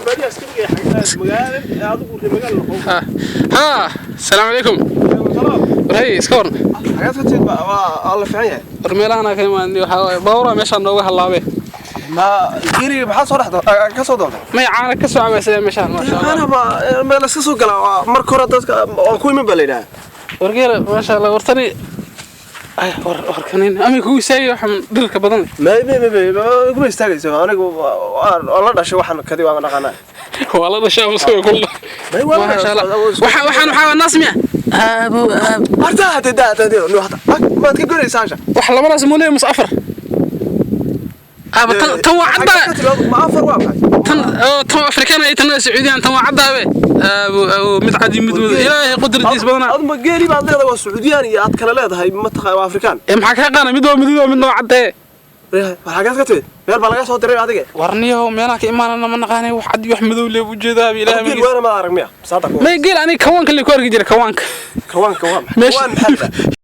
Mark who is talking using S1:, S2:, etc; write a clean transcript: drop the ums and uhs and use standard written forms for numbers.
S1: Baadiyaha iska dhigaya magaalada, adigu reer magaalo noqon.
S2: Ha ha, asalaamu calaykum. War hey, iska waran?
S1: Xagaad ka timid? Waa la fiican yahay.
S2: War meelahan ka imaan, waxaa waaye baabuura meeshaan nooga halaabee.
S1: Ma geeliga maxaa soo dhex ka soo doontay?
S2: May, caana ka soo cabaysadee meeshaan, maasha Allah.
S1: Caanaha ma meel iska soo galaa? Waa marka hore dadka waan ku iman baa la yidhaha.
S2: Wargeela, maasha Allah. Wartani ay, war warkanin ami kugu istaagay waxaan dhirka badan leh.
S1: May may may may, kuma istaagayso. Anigu waan la dhashay, waxaan kadi waan dhaqanaa.
S2: Waa la dhashay ama soo kul?
S1: May, waa la
S2: maasha Allah.
S1: dhashay.
S2: Waxaan waxaa naas miya, aabo aabo?
S1: Horta hada da da da hada maad ka goynaysaa hasha?
S2: Wax laba naas muu leeyahay mase afar? Aaba, tan waa caddaa.
S1: Ma afar waa maxay?
S2: Tan oo tan waa Afrikaan ay, tan waa Sacuudiyaan, tan waa caddaabe. Aabo aabo, mid cad iyo mid madow, Ilaahay qudradiis badanaa.
S1: Adu ma geeli baad leedahay? Waa Sacuudiyaan iyo aad kale leedahay, ma taqaan, waa Afrikaan.
S2: Ee, maxaa kaa qaana? Mid waa madow, midna waa caddee.
S1: War xagaad ka timid? Meel baa laga soo diray adiga.
S2: Warniyahow, meelaha ka imaanana ma naqaanay. Wax cad iyo wax madow lee ujeedaa, Ilaahay
S1: geel
S2: magiis.
S1: Waana ma arag miya saada?
S2: May, geel aniga kawaanka lee ku arki jira, kawaanka.
S1: Kawaanka waa maxay?
S2: Meesha
S1: Kawaan maxaa la yidhaha?